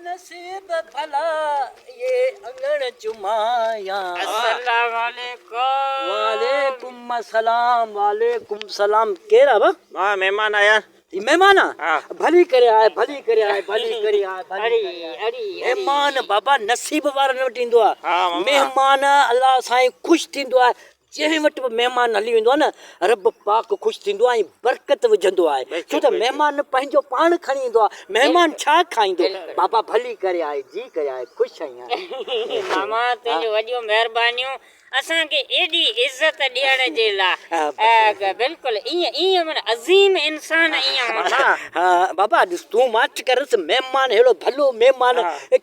نصيب ڀلا اهي اڱڻ چمايان. السلام عليڪم. وعليڪم السلام وعليڪم السلام ڪير آ ڀا؟ مان مهمان آهيان. هي مهمان آ؟ ها. ڀلي ڪري آء ڀلي ڪري آء ڀلي ڪري آء ڀلي ڪري آء. اڙي مهمان بابا نصيب وارن وٽ ايندو آ. ها ماما. مهمان الله سائين خوش ٿيندو آ جنهن وٽ به مهمان هلي ويندو آهي نه رب پاڪ خوش ٿيندو آهي ۽ برڪت وجهندو آهي ڇو ته مهمان پنهنجو پاڻ کڻي ايندو آهي مهمان ڇا کائيندو بابا ڀلي ڪري آء جي ڪري آء خوش آهيان. ماما تنهنجون وڏيون مهربانيون اسان کي ايڏي عزت ڏيڻ جي لا بلڪل ايئن ايئن معنيٰ عظيم انسان ايئن هوندا. ها بابا ڏس تون ماٺ ڪر ڏس مهمان ههڙو ڀلو مهمان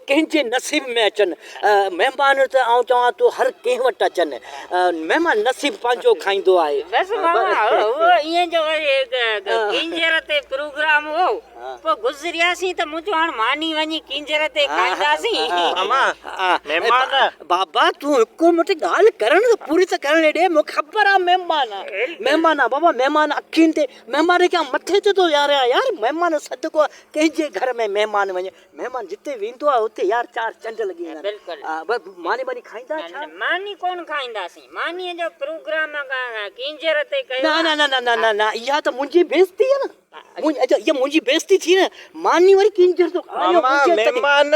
ڪنهن جي نصيب ۾ اچن مهمان ته آئون چوان ٿو هر ڪنهن وٽ اچن مهمان نصيب پنهنجو کائيندو آهي. بس ماما هو ائين جو وري ڪينجهر تي پروگرام هو پوء گذرياسين ته مون چيو هاڻ ماني وڃي ڪينجهر تي کائينداسين. ماما مهمان. بابا تون هڪ منٽ ڳالهه ڪرڻ ته پوري ته ڪرڻ ڏي مون کي خبر آ مهمان آ مهمان آ بابا مهمان اکين تي مهمان کي آئون مٿي تي ٿو ويهاريان يار مهمان صدقو آ ڪنهن جي گهر ۾ مهمان وڃي مهمان جتي ويندو آهي اتي يار چار چنڊ لڳي ويندا آهن. بلڪل. ماني ٻاني کائيندا ڇا؟ نه ماني ڪونه کائينداسين. مانيء جو پروگرام ڪينجهر تي ڪيو نه نه نه نه نه نه نه اها ته منهنجي بيعزتي آهي نه. اڇا اها منهنجي بيعزتي ٿي نه. ماني وري ڪينجهر تو آيو ماما مهمان.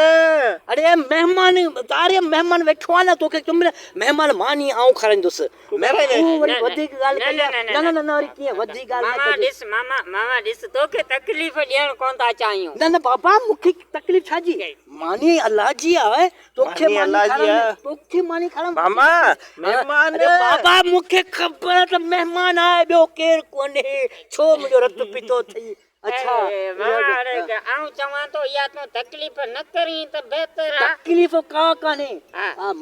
اڙي مهمان تاري مهمان ويٺو آهي نه توکي ڪم مهمان ماني آئون کارائيندس. تون وري وڌيڪ ڳالهه ڪئي آهي. نه نه نه نه وري ڪيئن وڌيڪ ڳالهه نه ماما ڪج. ڏس ماما ماما ڏس توکي تڪليف ڏيڻ ڪونه ٿا چاهيون. نه نه بابا مون کي تڪليف ڇا جي ماني الله جي آهي توکي ماني کارائڻ توکي ماني کارائڻ ماما مهمان اڙي بابا مون کي خبر ته مهمان آهي ٻيو ڪير ڪونهي ڇو منهنجو رت پيتو اٿئي اڇا آئون چوان ٿو اها تون تڪليف نه ڪرين ته بهتر آ. تڪليف ڪا ڪانهي.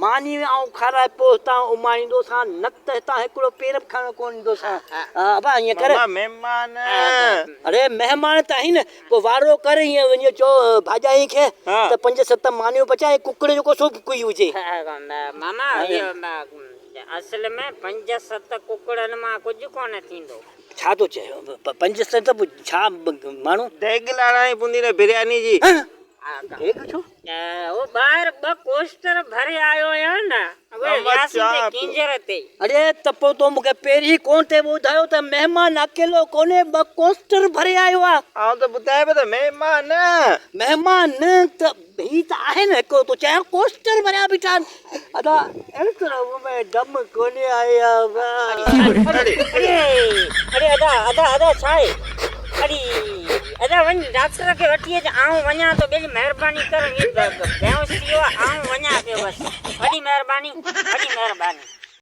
ماني آئون کارائي پوء هتان اماڻيندوسان نه ته هتان هڪڙو پير به کڻڻ ڪونه ڏيندوسان. ابا ائين ڪر. ماما مهمان. اڙي مهمان ته آهين پوء وارو ڪر ائين وڃي چئو ڀاڄائي کي ته پنج ست مانيون پچائي ۽ ڪڪڙ جو ڪوسو به ڪوئي هجي. ماما اصل ۾ پنج ست ڪڪڙن مان ڪجهه ڪونه ٿيندو. ڇا ٿو چئي پنج ست ته پوء ڇا ماڻهو. ديڳ لاڙائي پوندي نه برياني جي. ديڳ ڇو؟ هو ٻاهر ٻه ڪوسٽر ڀري آيو آهيان نه اهي وياسين ته ڪينجهر تي. اڙي ته پوء تو مون کي پهرين ڪونه ٿي ٻڌايو ته مهمان اڪيلو ڪونهي ٻه ڪوسٽر ڀري آيو آهي. آئون ته ٻڌايو پيو ته مهمان. مهمان ته هي ته آهي نه هڪڙو تو چيان ڪوسٽر ڀريا بيٺا آهن. ادا ايترو مون ۾ دم ڪونهي آئي آ. اڙي اڙي ادا ادا ادا ڇا آهي اڙي ادا وڃ ڊاڪٽر کي وٺي اچ آئون وڃان ٿو ٻيلي مهرباني ڪر هي بيهوش ٿي ويو آ آئون وڃان پيو بس وڏي مهرباني وڏي مهرباني.